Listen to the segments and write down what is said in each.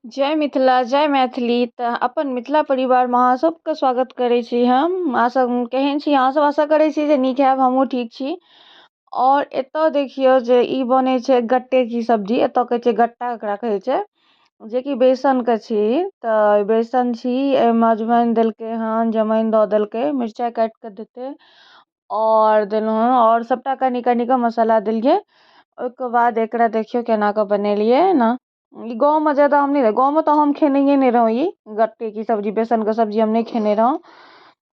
जय मिथिला जय मैथिली। तऽ अपन मिथिला परिवारमे अहाँ सबके स्वागत करै छी हम। अहाँ सब केहन छी? अहाँ सब आशा करै छी जे नीक हैब, हमहूँ ठीक छी। और एतऽ देखियौ जे ई बनै छै गट्टे की सब्जी, एतऽ कहै छै गट्टा एकरा कहै छै, जेकि बेसनके छी। तऽ बेसन छी, एहिमे अजवाइन देलकै हन, जमाइन दऽ देलकै, मिरचाइ काटि कऽ देतै और देलहुँ हँ, और सबटा कनि कनि कऽ मसाला देलियै। ओहिके बाद एकरा देखियौ केना कऽ बनेलियै ने। ई गाँवमे ज्यादा हम नहि, गाँवमे तऽ हम खेनहिए नहि रहौँ ई गट्टेके सब्जी, बेसनके सब्जी हम नहि खेने रहौँ।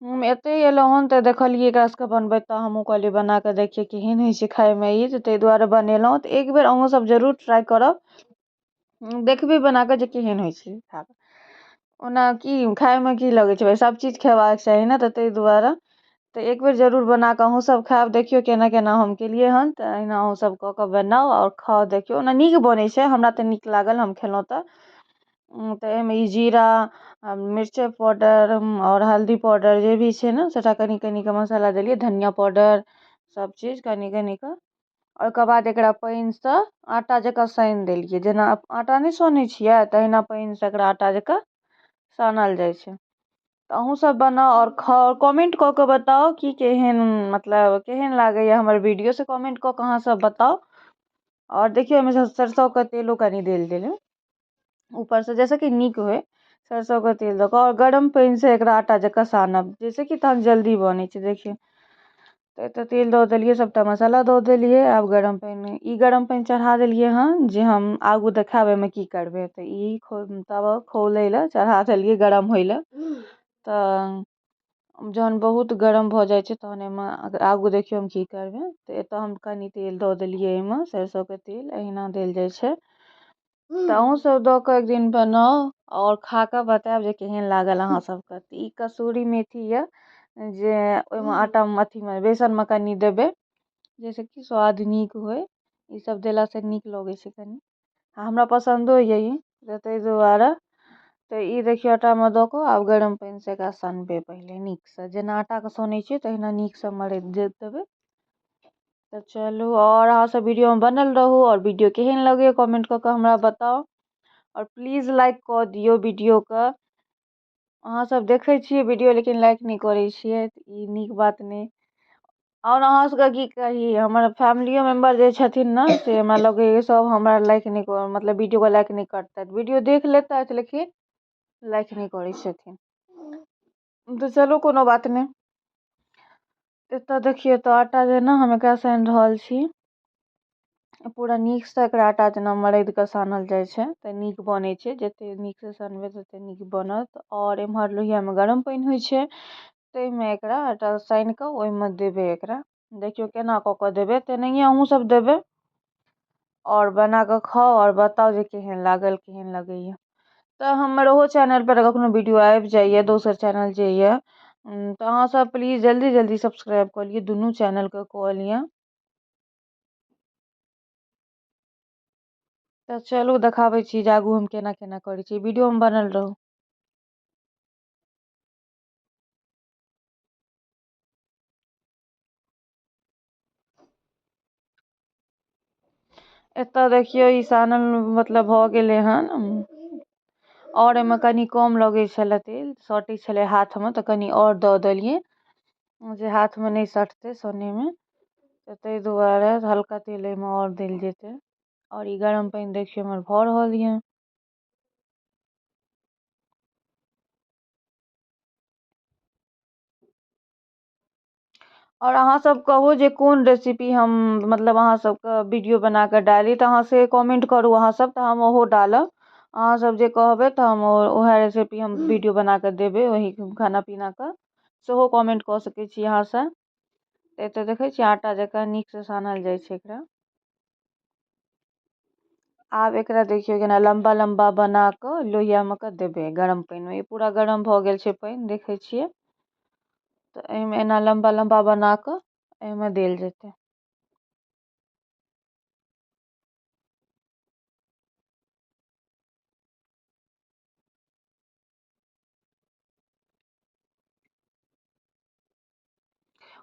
हम एतै एलहुँ हन तऽ देखलियै एकरा सबके बनबैत, तऽ हमहूँ कहलियै बना कऽ देखियै केहन होइ छै खायमे ई, तऽ ताहि दुआरे बनेलहुँ। तऽ एक बेर अहूँ सब जरूर ट्राइ करब, देखबै बना कऽ जे केहन होइ छै खायमे। ओना की खायमे की लगै छै भाइ, सब चीज खेबाक चाही ने, तऽ ताहि दुआरे तऽ एक बेर जरूर बना कऽ अहूँ सब खायब। देखियौ केना केना हम केलियै हन, तऽ अहिना अहूँ सब कऽ कऽ बनाउ आओर खाउ। देखियौ ओना नीक बनै छै, हमरा तऽ नीक लागल, हम खेलहुँ। तऽ एहिमे ई जीरा, मिरचाइ पाउडर आओर हल्दी पाउडर जे भी छै ने, सबटा कनि कनि कऽ मसाला देलियै, धनिया पाउडर सब चीज कनि कनि कऽ। ओहिके बाद एकरा पानिसँ आटा जकाँ सानि देलियै, जेना आटा नहि सनै छियै तहिना पानिसँ एकरा आटा जकाँ सानल जाइ छै। तऽ अहूँ सब बनाउ आओर खाउ, कमेंट कऽ कऽ बताउ कि केहन, मतलब केहन लागैए हमर वीडियो, से कमेंट कऽ कऽ अहाँ सब बताउ। आओर देखियौ एहिमे सरसोके तेलो कनि देल गेलै ऊपरसँ, जाहिसँ कि नीक होइ। सरसोके तेल दऽ कऽ आओर गरम पानिसँ एकरा आटा जकाँ सानब, जाहिसँ कि तहन जल्दी बनै छै। देखियौ तऽ एतऽ तेल दऽ देलियै, सबटा मसाला दऽ देलियै। आब गरम पानि, ई गरम पानि चढ़ा देलियै हन, जे हम आगू देखायब एहिमे की करबै। तऽ ई तवा खौलै लए चढ़ा देलियै, गरम होइ लए। तऽ जहन बहुत गरम भऽ जाइ छै तहन एहिमे आगू देखियौ हम की करबै। तऽ एतऽ हम कनि तेल दऽ देलियै एहिमे, सरिसोके तेल एहिना देल जाइ छै। तऽ अहूँ सब दऽ कऽ एक दिन बनाउ आओर खा कऽ बतायब जे केहन लागल अहाँ सबके। तऽ ई कसूरी मेथी यऽ जे ओहिमे आटा अथीमे बेसनमे कनि देबै, जाहिसँ कि स्वाद नीक होइ। ई सब देलासँ नीक लगै छै कनि, हमरा पसन्दो यऽ ई, तऽ ताहि दुआरे। तऽ ई देखियौ आटामे दऽ कऽ आब गरम पानिसँ एकरा सनबै पहिले नीकसँ, जेना आटाके सनै छियै तहिना नीकसँ मरैत देबै। तऽ चलू आओर अहाँ सब वीडियोमे बनल रहू, आओर वीडियो केहन लगैए कमेंट कऽ कऽ हमरा बताउ, आओर प्लीज लाइक कऽ दियौ वीडियोके। अहाँ सब देखै छियै वीडियो लेकिन लाइक नहि करै छियै, ई नीक बात नहि। आओर अहाँ सबके की कही, हमर फैमिलियो मेम्बर जे छथिन ने, से हमरा लगैए सब हमरा लाइक नहि कर, मतलब वीडियोके लाइक नहि करतथि। वीडियो देख लेतथि लेकिन लाइक नहि करै छथिन। तऽ चलू कोनो बात नहि। एतऽ देखियौ तऽ आटा जेना हम एकरा सानि रहल छी, पूरा नीकसँ एकरा आटा जेना मरदि कऽ सानल जाइ छै तऽ नीक बनै छै। जते नीकसँ सनबै तते नीक बनत। आओर एम्हर लोहियामे गरम पानि होइ छै, ताहिमे एकरा आटा सानि कऽ ओहिमे देबै। एकरा देखियौ केना कऽ कऽ देबै, तेनाहिये अहूँ सब देबै। आओर बना कऽ खाउ आओर बताउ जे केहन लागल, केहन लगैए। तऽ हमर ओहो चैनलपर कखनो वीडियो आबि जाइए, दोसर चैनल जे यऽ, तऽ अहाँ सब प्लीज जल्दी जल्दी सब्सक्राइब कऽ लिअ, दुनू चैनलके कऽ लिअ। तऽ चलू देखाबै छी जे आगू हम केना केना करै छी, वीडियोमे बनल रहू। एतऽ देखियौ ई सानल मतलब भऽ गेलै हन। आओर एहिमे कनि कम लगै छलै तेल, सटै छलै हाथमे, तऽ कनि आओर दऽ देलियै जे हाथमे नहि सटतै सनैमे, तऽ ताहि दुआरे हल्का तेल एहिमे आओर देल जेतै। आओर ई गरम पानि देखियौ हमर भऽ रहल यऽ। आओर अहाँ सब कहू जे कोन रेसिपी हम मतलब अहाँ सबके वीडियो बना कऽ डाली, तऽ अहाँ से कमेंट करू अहाँ सब, तऽ हम ओहो डालब। अहाँ सब जे कहबै तऽ हम ओएह रेसिपी हम वीडियो बना कऽ देबै, ओही खाना पीनाके सेहो कमेंट कऽ सकै छी अहाँ सब। तऽ एतऽ देखै छियै आटा जकाँ नीकसँ सानल जाइ छै एकरा। आब एकरा देखियौ केना लम्बा लम्बा बना कऽ लोहियामे कऽ देबै गरम पानिमे। ई पूरा गरम भऽ गेल छै पानि, देखै छियै। तऽ एहिमे एना लम्बा लम्बा बना कऽ एहिमे देल जेतै।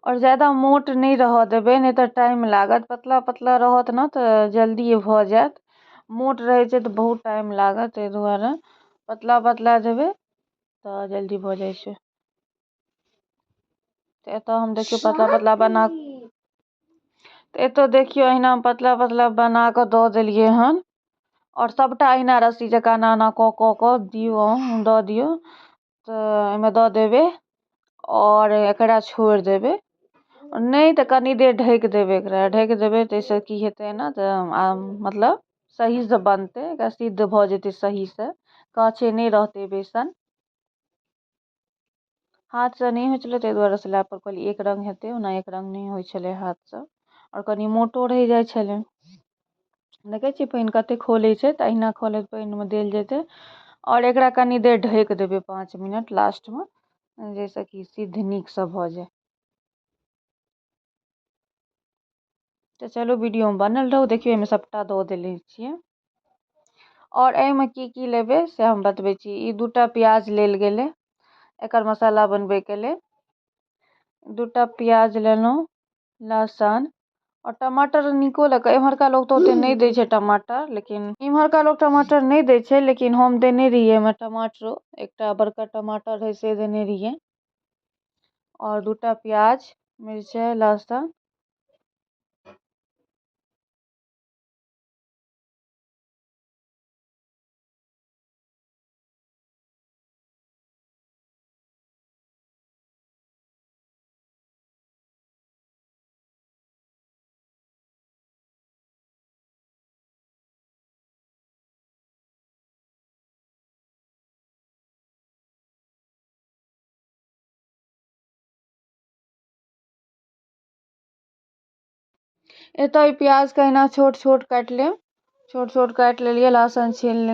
आओर ज्यादा मोट नहि रहऽ देबै, नहि तऽ टाइम लागत। पतला पतला रहत ने तऽ जल्दी भऽ जायत। मोट रहै छै तऽ बहुत टाइम लागत, ताहि दुआरे पतला पतला देबै तऽ जल्दी भऽ जाइ छै। तऽ एतऽ हम देखियौ पतला पतला बना, तऽ एतऽ देखियौ अहिना हम पतला पतला बना कऽ दऽ देलियै हन। आओर सबटा अहिना रस्सी जकाँ एना एना कऽ कऽ कऽ दियौ, दऽ दियौ। तऽ एहिमे दऽ देबै आओर एकरा छोड़ि देबै, नहि तऽ कनि देर ढकि देबै। एकरा ढकि देबै ताहिसँ की हेतै ने तऽ मतलब सहीसँ बनतै, एकरा सिद्ध भऽ जेतै सहीसँ, काँचे नहि रहतै बेसन। हाथसँ नहि होइ छलै ताहि दुआरे स्लैबपर कहलियै एक रङ्ग हेतै, ओना एक रङ्ग नहि होइ छलै हाथसँ, आओर कनि मोटो रहि जाइ छलै। देखै छियै पानि कतेक खोलै छै, तऽ अहिना खोलैत पानिमे देल जेतै। आओर एकरा कनि देर ढकि देबै 5 मिनट लास्टमे, जाहिसँ कि सिद्ध नीकसँ भऽ जाय। तऽ चलू वीडियोमे बनल रहू। देखियौ एहिमे सबटा दऽ देने छियै। आओर एहिमे की की लेबै से हम बतबै छी। ई 2टा प्याज लेल गेलै एकर मसाला बनबैके लेल। 2टा प्याज लेलहुँ, लहसुन आओर टमाटर नीको लगै। एम्हरका लोक तऽ ओतेक नहि दै छै टमाटर, लेकिन इम्हरका लोक टमाटर नहि दै छै, लेकिन हम देने रहियै एहिमे टमाटरो। एकटा बड़का टमाटर रहै से देने रहियै। आओर 2टा प्याज, मिरचाइ, लहसुन। एतऽ ई प्याजके एना छोट छोट काटि लेब, छोट छोट काटि लेलियै। लहसुन छील,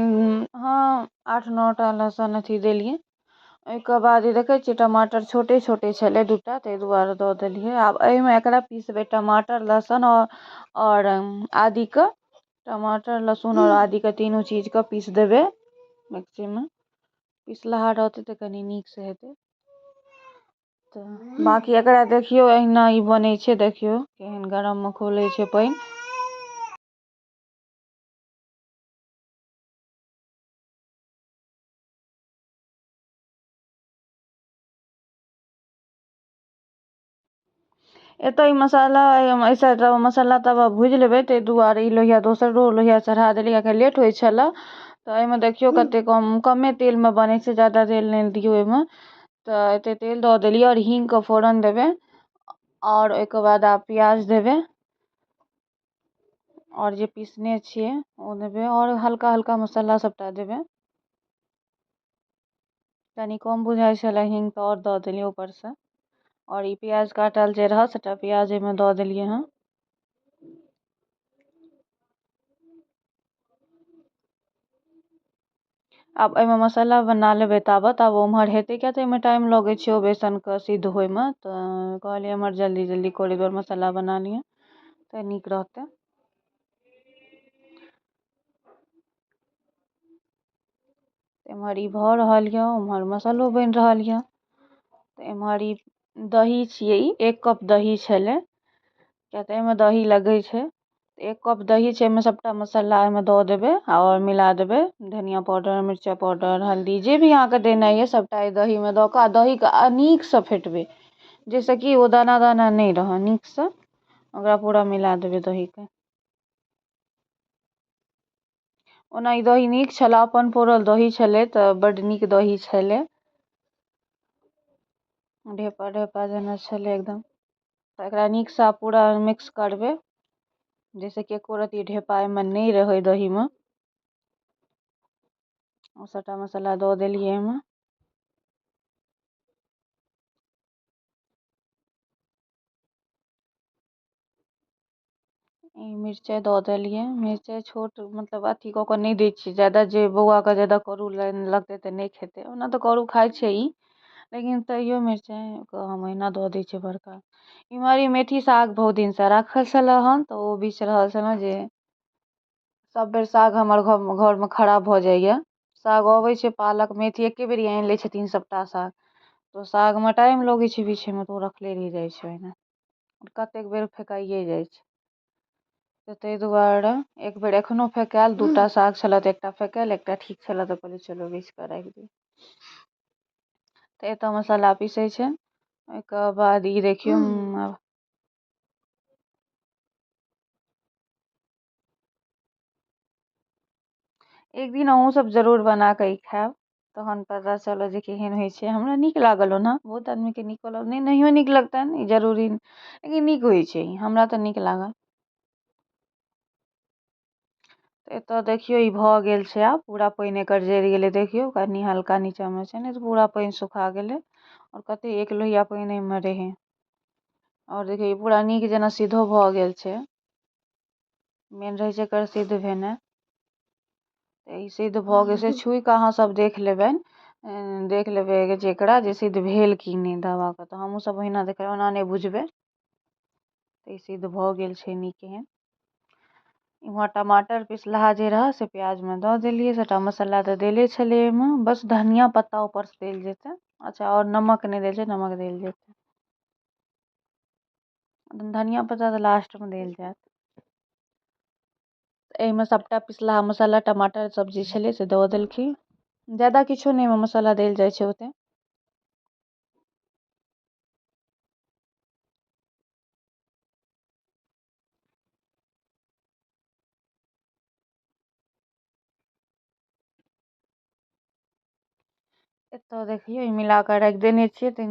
हँ 8-9 टा लहसुन अथी देलियै। ओहिके बाद ई देखै छियै टमाटर छोटे छोटे छलै 2टा, ताहि दुआरे दऽ देलियै। आब एहिमे एकरा पीसबै, टमाटर लहसुन आओर आदीके, टमाटर लहसुन आओर आदीके तीनू चीजके पीस देबै मिक्सीमे। पिसलाहा रहतै तऽ कनि नीकसँ हेतै। तऽ बाँकी एकरा देखियौ अहिना ई बनै छै। देखियौ केहन गरममे खोलै छै पानि। एतऽ ई मसाला एहिसँ मसाला तवा भुजि लेबै, ताहि दुआरे ई लोहिया दोसरो लोहिया चढ़ा देलियै, किएकि लेट होइ छलै। तऽ एहिमे देखियौ कते कम कमे तेलमे बनै छै, ज्यादा तेल नहि दियौ एहिमे। तऽ एते तेल दऽ देलियै आओर हीङ्गके फोरन देबै, आओर ओहिके बाद आब प्याज देबै, आओर जे पीसने छियै ओ देबै, आओर हल्का हल्का मसाला सबटा देबै। कनि कम बुझाइ छलै हीङ्ग तऽ आओर दऽ देलियै ऊपरसँ। आओर ई प्याज काटल जे रहत सबटा प्याज एहिमे दऽ देलियै हँ। आब एहिमे मसाला बना लेबै ताबत आब ओम्हर हेतै, किएक तऽ एहिमे टाइम लगै छै ओ बेसनके सिद्ध होइमे। तऽ कहलियै एम्हर जल्दी जल्दी करै दुआरे मसाला बना लिअ तऽ नीक रहतै। एम्हर ई भऽ रहल यऽ, ओम्हर मसालो बनि रहल यऽ। तऽ एम्हर ई दही छियै, ई 1 कप दही छलै, किएक तऽ एहिमे दही लगै छै। 1 कप दही छै, एहिमे सबटा मसाला एहिमे दऽ देबै आओर मिला देबै, धनिया पाउडर, मिरचाइ पाउडर, हल्दी, जे भी अहाँके देनाइ यऽ सबटा एहि दहीमे दऽ कऽ आ दहीके नीकसँ फेटबै, जाहिसँ कि ओ दाना दाना नहि रहै, नीकसँ ओकरा पूरा मिला देबै दहीके। ओना ई दही नीक छलै, अपन पौरल दही छलै, तऽ बड्ड नीक दही छलै, ढेपा ढेपा जेना छलै एकदम। तऽ एकरा नीकसँ पूरा मिक्स करबै, जाहिसँ कि एको रत्ती ढेपा एहिमे नहि रहै दहीमे। ओ सबटा मसाला दऽ देलियै एहिमे। ई मिरचाइ दऽ देलियै। मिरचाइ छोट मतलब अथी कऽ कऽ नहि दै छियै ज्यादा, जे बौआके ज्यादा करू लगतै तऽ नहि खेतै। ओना तऽ करू खाइ छै ई, लेकिन तैयो मिरचाइके हम ओहिना दऽ दै छियै बड़का। इम्हर ई मेथी साग बहुत दिनसँ राखल छलै हन, तऽ ओ बिछ रहल छलहुँ। जे सब बेर साग हमर घरमे खराब भऽ जाइए। साग अबै छै पालक मेथी एके बेर आनि लै छथिन सबटा साग, तऽ सागमे टाइम लगै छै बिछैमे, तऽ ओ रखले रहि जाइ छै ओहिना, कतेक बेर फेकाइए जाइ छै। तऽ ताहि दुआरे एक बेर एखनो फेकायल, 2टा साग छलै तऽ एकटा फेकायल, एकटा ठीक छलै तऽ कहलियै चलू बीछ कऽ राखि दियौ। तऽ एतऽ मसाला पीसै छै। ओहिके बाद ई देखियौ, एक दिन अहूँ सब जरूर बना कऽ ई खायब, तहन पता चलत जे केहन होइ छै। हमरा नीक लागल, ओना बहुत आदमीके नीको नहि नहियो नीक लगतनि, ई जरूरी, लेकिन नीक होइ छै, हमरा तऽ नीक लागल। एतऽ देखियौ ई भऽ गेल छै, आब पूरा पानि एकर जरि गेलै। देखियौ कनि हल्का नीचाँमे छै, नहि तऽ पूरा पानि सुखा गेलै। आओर कते एक लोहिया पानि एहिमे रहै। आओर देखियौ ई पूरा नीक जेना सिद्धो भऽ गेल छै। मेन रहै छै एकर सिद्ध भेनाइ। तऽ ई सिद्ध भऽ गेल छै, छुइ कऽ अहाँ सब देख लेबनि, देख लेबै जे एकरा जे सिद्ध भेल कि नहि दबाकऽ। तऽ हमहूँ सब ओहिना देखबै, ओना नहि बुझबै। तऽ ई सिद्ध भऽ गेल छै नीक एहन। इम्हर टमाटर पिसलाहा जे रहै से प्याजमे दऽ देलियै। सबटा मसाला तऽ देले छलै एहिमे, बस धनिया पत्ता ऊपरसँ देल जेतै। अच्छा, आओर नमक नहि देल छै, नमक देल जेतै। धनिया पत्ता तऽ लास्टमे देल जायत। एहिमे सबटा पिसलाहा मसाला, टमाटर सब जे छलै से दऽ देलखिन। ज्यादा किछो नहि एहिमे मसाला देल जाइ छै ओते। एतऽ देखियौ ई मिला कऽ राखि देने छियै।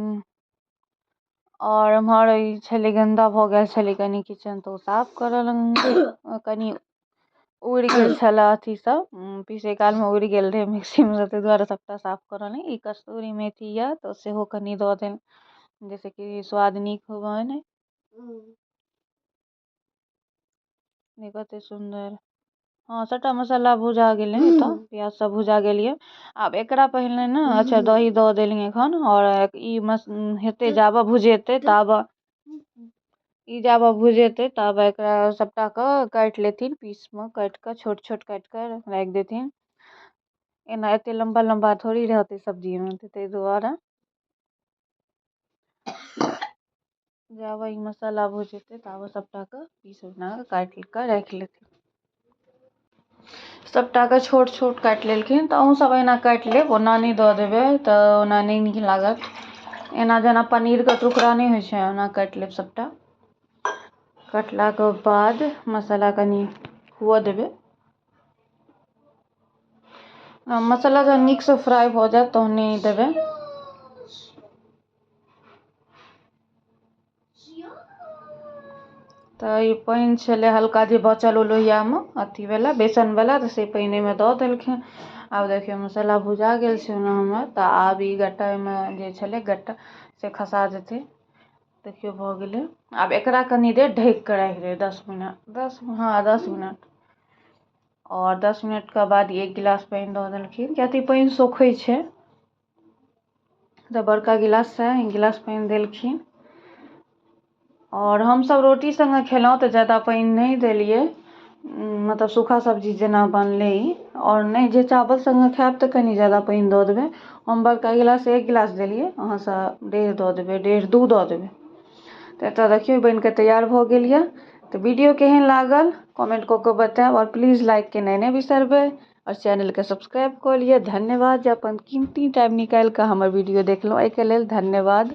आओर एम्हर ई छलै, गन्दा भऽ गेल छलै कनि किचन, तऽ ओ साफ करऽ लगलहुँ। कनि उड़ि गेल छलै अथी सब, पीसै कालमे उड़ि गेल रहै मिक्सीमे, ताहि दुआरे सबटा साफ करऽ ई कस्तूरी मेथी यऽ तऽ सेहो कनि दऽ देब, जाहिसँ कि स्वाद नीक बनै। कते सुन्दर! हँ, सबटा मसाला भुजा गेलै, एतऽ प्याज सब भुजा गेल यऽ। आब एकरा पहिने ने, अच्छा, दही दऽ देलियै एखन। आओर ई हेतै, जाबऽ भुजेतै ताबऽ ई, जाबऽ भुजेतै ताबऽ एकरा सबटाके काटि लेथिन, पीसमे काटि कऽ, छोट छोट काटि कऽ राखि देथिन। एना एते लम्बा लम्बा थोड़ी रहतै सब्जीमे, ताहि दुआरे जाबऽ ई मसाला भुजेतै ताबऽ सबटाके पीस बना कऽ काटि कऽ राखि लेथिन। सबटाके छोट छोट काटि लेलखिन, तऽ अहूँ सब एना काटि लेब। ओना नहि दऽ देबै तऽ ओना नहि नीक लागत। एना जेना पनीरके टुकड़ा नहि होइ छै, ओना काटि लेब। सबटा कटलाके बाद मसाला कनि हुअ देबै। मसाला जहन नीकसँ फ्राइ भऽ जायत तहने देबै। तऽ ई पानि छलै हल्का जे बचल ओ लोहियामे अथीवला बेसनवला, तऽ से पानि एहिमे दऽ देलखिन। आब देखियौ, मसाला भुजा गेल छै ओना हमर, तऽ आब ई गट्टा एहिमे जे छलै गट्टा से खसा देतै। देखियौ, भऽ गेलै। आब एकरा कनि देर ढकि कऽ राखि देबै, 10 मिनट, 10, हँ, 10 मिनट। आओर 10 मिनटके बाद एक गिलास पानि दऽ देलखिन, किएकि पानि सोखै छै, तऽ बड़का गिलाससँ एक गिलास पानि देलखिन। आओर हमसब रोटी सङ्गे खेलहुँ तऽ ज्यादा पानि नहि देलियै, मतलब सूखा सब्जी जेना बनलै ई। आओर नहि जे चावल सङ्गे खायब तऽ कनि ज्यादा पानि दऽ देबै। हम बड़का गिलास एक गिलास देलियै, अहाँ सब 1.5 दऽ देबै, 1.5 2 दऽ देबै। तऽ एतऽ देखियौ, बनि कऽ तैयार भऽ गेल यऽ। तऽ वीडियो केहन लागल कमेंट कऽ कऽ बतायब, आओर प्लीज लाइक केनाइ नहि बिसरबै, आओर चैनलके सब्सक्राइब कऽ लिअ। धन्यवाद, जे अपन कीमती टाइम निकालि कऽ हमर वीडियो देखलहुँ, एहिके लेल धन्यवाद।